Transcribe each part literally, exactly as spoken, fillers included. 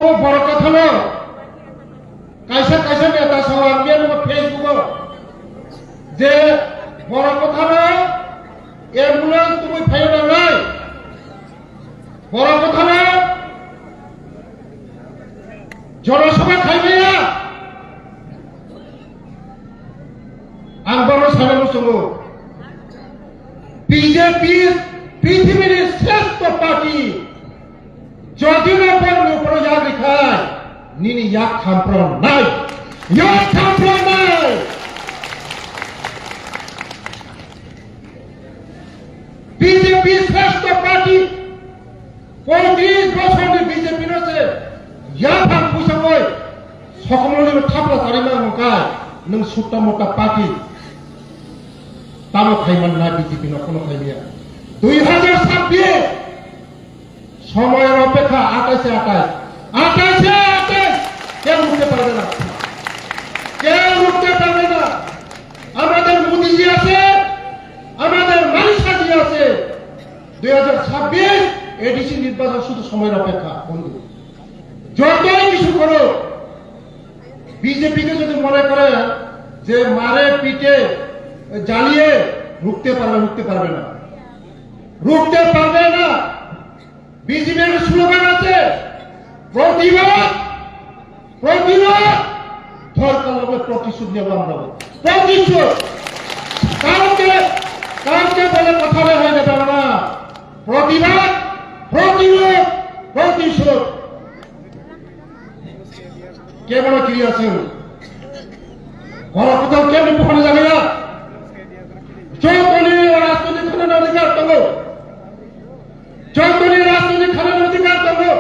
Borok kwthano kaisa kaisa neta salo ang Facebook o je borok kwthano ambulance tubui phaina nangnai, borok kwthano jonosabha khaimaya. Ang bono sana muchungo, B J P pithibini sreshto party. Jodi no borokni uphoro yak rikha, nini yak khampro nai, yak khampro nai. B J P sreshto party, poitris bosorni B J P no se yaphang puisangwi sokomorni thapla tari mangkha, nwng sutta mutta party tamo khaiman na B J P no kono khaimya. Dui hajar sabbish. Somoyor opekha, atais se atais, atais se atais, কেউ রুখতে পারবে না, কেউ রুখতে পারবে না। আমাদের মোদিজি আছে, আমাদের মানিক শাহজি আছে। দুই হাজার ছাব্বিশ এডিসি নির্বাচন শুধু সময়ের অপেক্ষা, বন্ধু। যতই কিছু করো, বিজেপিকে যদি মনে করে যে মারে পিটে জ্বালিয়ে রুখতে পারবে, রুখতে পারবে না, রুখতে পারবে না। বিজেপির স্লোগান আছে, প্রতিবাদ, প্রতিরোধ, দরকার লাগলে প্রতিশোধ নেব আমরা। প্রতিশোধ। কাউকে, কাউকে বলে কথা হয়ে যাবে না। প্রতিবাদ, প্রতিরোধ, প্রতিশোধ। Kebono kiri aswng. Borok kwtal keboni buphani jaga ya. Jotoni rajnoitik khanani adhikar tongo. Jotoni rajnoitik khanani adhikar tongo.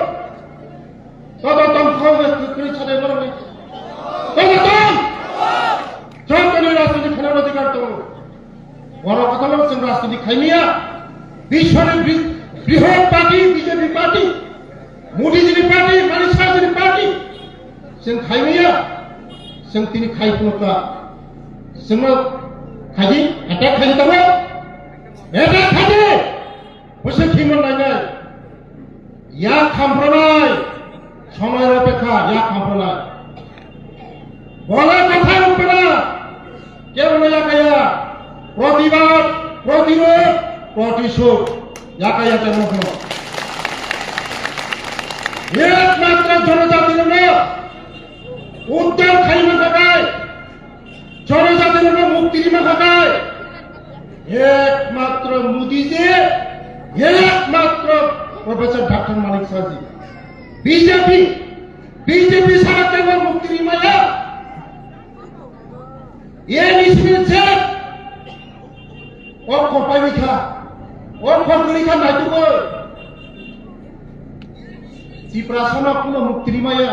Todo tong khao kwrwi chade borokni. Todo tong. Jotoni rajnoitik khanani adhikar tongo. Borok kwtal chwng rajniti khaimya, biswni bri-, brihot party, B J P party, Modi jini party, Manik Shah jini party, chwng khaimya, chwng tini khai phunukha, chwngno khaidi, attack khaidi tamo, attack khaidi, bwswk khimon nainai. Yak khampranai, somoyor opekha, yak khampranai. Bole kothai rwngpena, kebono yakaya, protibad, protirod, protisod, yakaya kebono. Ekmatro jonojati rwngno uddhar khaima khakai, Jonojati rokno mukti rima khakai ekmatro Modi je, ekmatro Professor Doctor Manik Shah ji. B J P, B J P sara kebo mukti rimaya. N C P je. O khorpai wikha, o khorkli kha naitugwi. Tiprasano kuno mukti rimaya,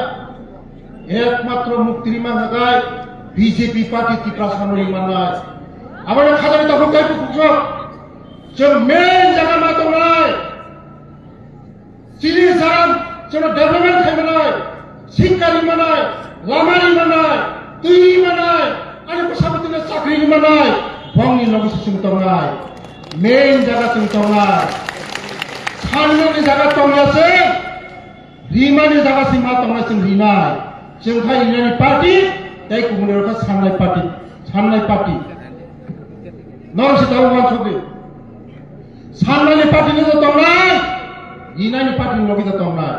ekmatro mukti rima khakai B J P party Tiprasano rimanai. Abono khajani takhuk tei bukhuk sok. Chwng main jaga ma tongnai. Chini jam, chini development khaimanai, sikka rimanai, lama rimanai, twi rimanai, ani bwsa bwtwino chakri rimanai, bongni logi se chwng tongnai. Main jaga chwng tongnai. Sanmani jaga tongya se, rimani jaga se ma tongnai chwng rinai. Chwng khai rinani party, tei kubuni rokha sannai party, sannai party. Norok se tabuk uansukdi. Sannani party ni do tongnai, rinani party ni logi do tongnai.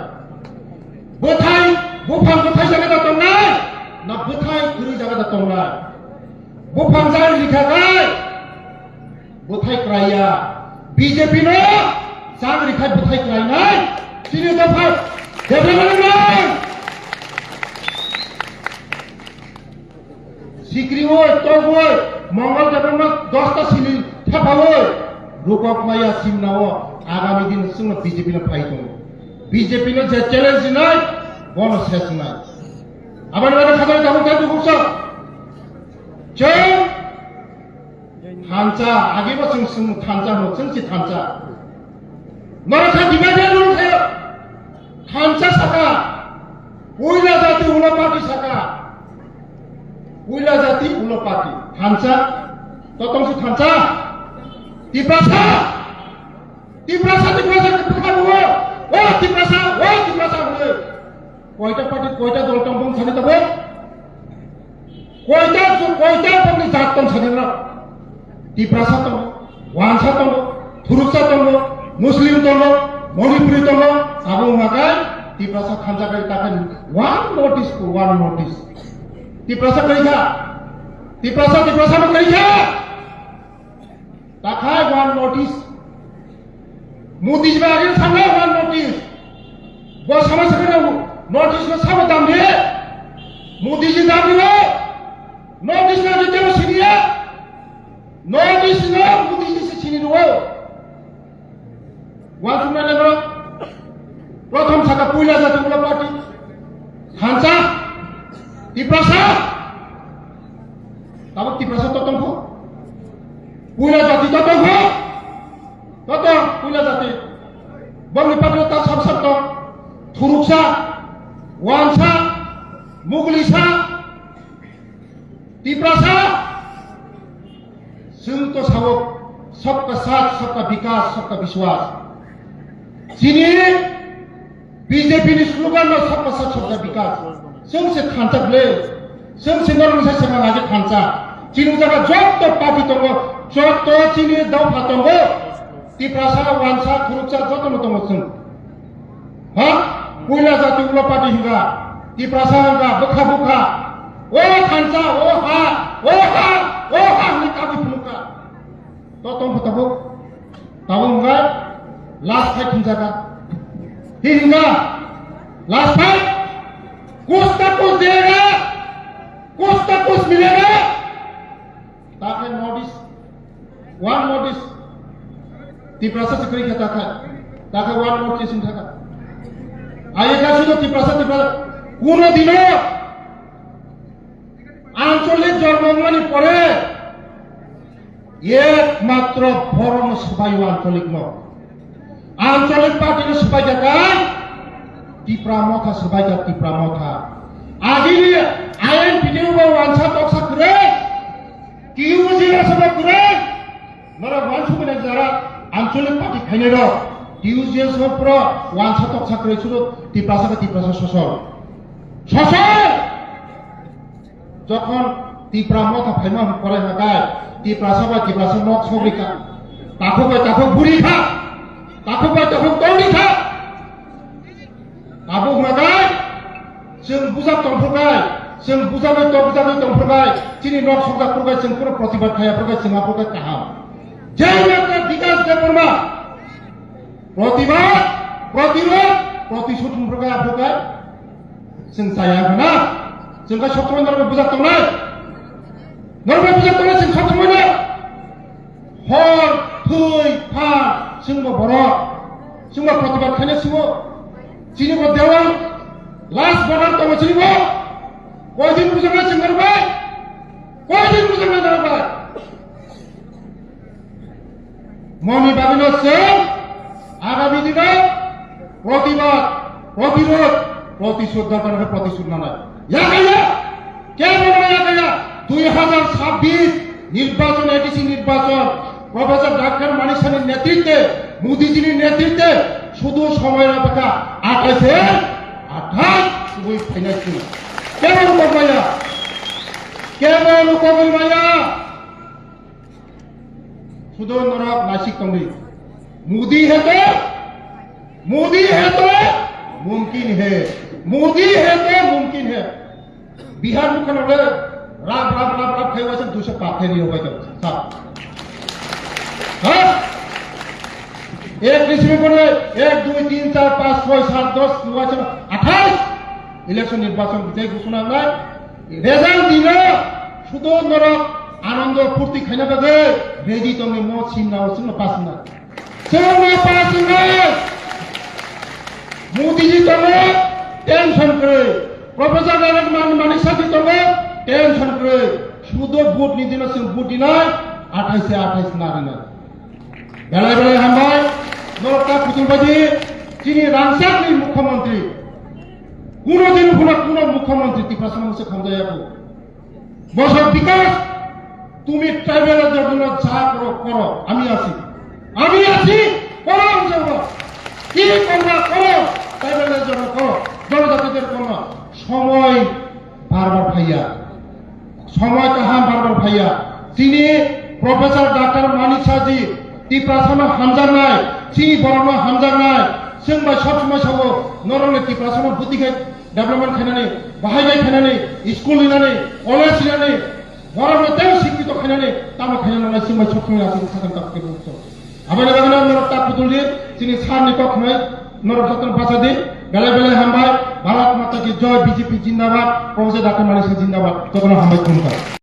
Bwthai, buphang bwthai jaga do tongnai, na bwthai kwrwi jaga do tongnai. Buphang jang rikha khai, bwthai kwraiya. B J P no jang rikhai bwthai kwrainai, chini dopha development nai. Sikriwi, togwi, Mongol Debbarma dosta sili thepawi, rukok maya simnao agami din chwngno B J P no phai tongo. B J P no je challenge rinai, bono ses wngnai. Aboni bagwi khatari tabuk tei dukuk sa. Chwng thansa, agibo chwng, chwng thansa hwno, chwng si thansa. Norok kha divided rule khayo. Thansa saka, puila jati ulo party saka, puila jati ulo party. Thansa, totong si thansa, Tiprasa, Tiprasa, Tiprasa, Tiprasa, o Tiprasa, o Tiprasa hwnwi. Koita party, koita dol tong bong sani tabo? Koita, koita bongni jat tong sani no? Tiprasa tongo, Wansa tongo, Thuruksa tongo, Muslim tongo, Manipuri tongo, abo wngkha khe Tiprasa thansa khe ta khe one notice, one notice. Tiprasa kwrwi kha, Tiprasa, Tiprasa no kwrwi kha. Takhai one notice. Modi ji ba agin sangai one notice. Bo sama sakana notice no sabo dam de. Modi ji dam de. Notice no jete siniya. Notice no Modi ji se sini ro. One to another. Prothom saka puila jati ula party. Hansa. Tiprasa. Tabuk Tiprasa totong kho. Puila jati totong kho. Totong puila jati. Bongni patro ta sab sab tong. Thuruksa, Wansa, Muglisa, Tiprasa. Chwng to sao, sabka saath, sabka vikas, sabka vishwas. Chini B J P ni slogan no sabka saath sabka vikas. Chwng se thansa ble, chwng se norok se sema lage thansa. Chini jaga jotto party tongo, jotto chini dopha tongo. Tiprasa, Wansa, Thuruksa joto no tongo chwng. Ha? Puila jati ulo party hinga. Tiprasa hinga, bwkha bwkha. O thansa, o ha, o ha, o ha hinwi kabwi phunukha. To tong kho tabuk. Tabuk wngkha last fight hinjaka. Hi hinga? Last fight. Kuch na kuch dega. Kuch na kuch milega. Takhai notice. One notice. Tiprasa se kwrwi khe takhai. Takhai one notice hinjaka. Ayeka sudo Tiprasa, Tiprasa. Kuno dino ancholik jormo wngmani pore ekmatro borokno swbaio ancholikno. Ancholik party no swbaikha kai Tipra Motha, swbaikha Tipra Motha. Agini I N P T O bo Wansa toksa kwrwi, T U G S bo kwrwi. Norok wansukmani jara ancholik party khainai rok, T U G S bo pro Wansa toksa kwrwi, sudo Tiprasa khe Tiprasa sosol. Sosol! Jokhon Tipra Motha phaima hwn pore hakai, Tiprasa bai Tiprasa nok sogri kha. Takhuk bai takhuk buri kha. Takhuk bai takhuk tongri kha. Tabuk hwnakai, chwng bujak tongphrukai, chwng bujagwi tong, bujagwi tongphrukai, chini nok sokjak phrukai, chwng phuru protibad khaya phrukai, chwng aphrukai kaham. Jai Matra Bikas Debbarma, protibad, protirod, protisud hwnphrukai aphrukai, chwng chaya hwna, chwng kha sokchomani norokbai bujak tongnai, norokbai bujak tongnai, chwng sokchomani. Hor, thwi, pha, chwngbo borok. Chwngbo protibad khaina sibo. Chini bo dewal last border tongo chini bo. Koidin bujak na chwng norbai? Koidin bujak na norbai? Moni bagwino chwng agami dino protibad, protirod, protisud dorkar hwnkhe protisud nanai. Yakaya! Kebo no yakaya? Dui hazar sabbish nirbachon, A D C nirbachon, Professor Doctor Manik Sahni netritwe, Modi jini netritwe, sudu somoy rabakha athais, athais subui phainai chwng. Kebo no kokmaya? Kebo no kokmaya? Sudo norok naisik tongdi. Modi hai to, Modi hai to mumkin hai, Modi hai to mumkin hai. Bihar mukha no le rap, rap, rap, rap khai waisa duiso par khai rio bai to. Sa. Ha? Ek dismi kone ek, dui, tin, char, panch, choi, sat, dos, waisa athais. Election nirbachon bijay ghosona nai. Result dino sudo norok anondo phurti khaina bagwi ready tongwi mo simna o chwngno pass wngna. Chwngno pass wngna. Modi ji tongo tension kwrwi. Professor Doctor Man-, Manik Sahni tongo tension kwrwi. Sudo vote ni dino chwng vote dinai athais se athais narinai. Belai belai hambai, norok ta kutul baji, chini rangchakni mukhyamantri. Kuno din phano kuno mukhyamantri Tiprasa mungsa khamjaya kho. Bosor Bikas, tumi tribal jodino ja koro koro, ami achi. Ami achi, koro ang jabo. Ki korna koro, tribal jodino koro. Jonojatiter kormo somoi bar bar phaiya. Somoi kaham bar bar phaiya. Chini Professor Doctor Manik Saha ji Tiprasano hamjaknai, chini borokno hamjaknai, chwng bai sob somoi sabo norokni Tiprasano buti khai development khainani, bahai bai khainani, school rinani, college rinani, borokno tei sikito khainani, tamo khainani chwng bai sob somoi aswk sakhan tak kebo. Aboni bagwino norok tak putul di, chini sir ni kok hwnwi norok jotono bacha di, belai belai hambai, Bharat Mata ki joy, B J P jindabad, Professor Doctor Manik Saha jindabad, jotono hambai khulumkha.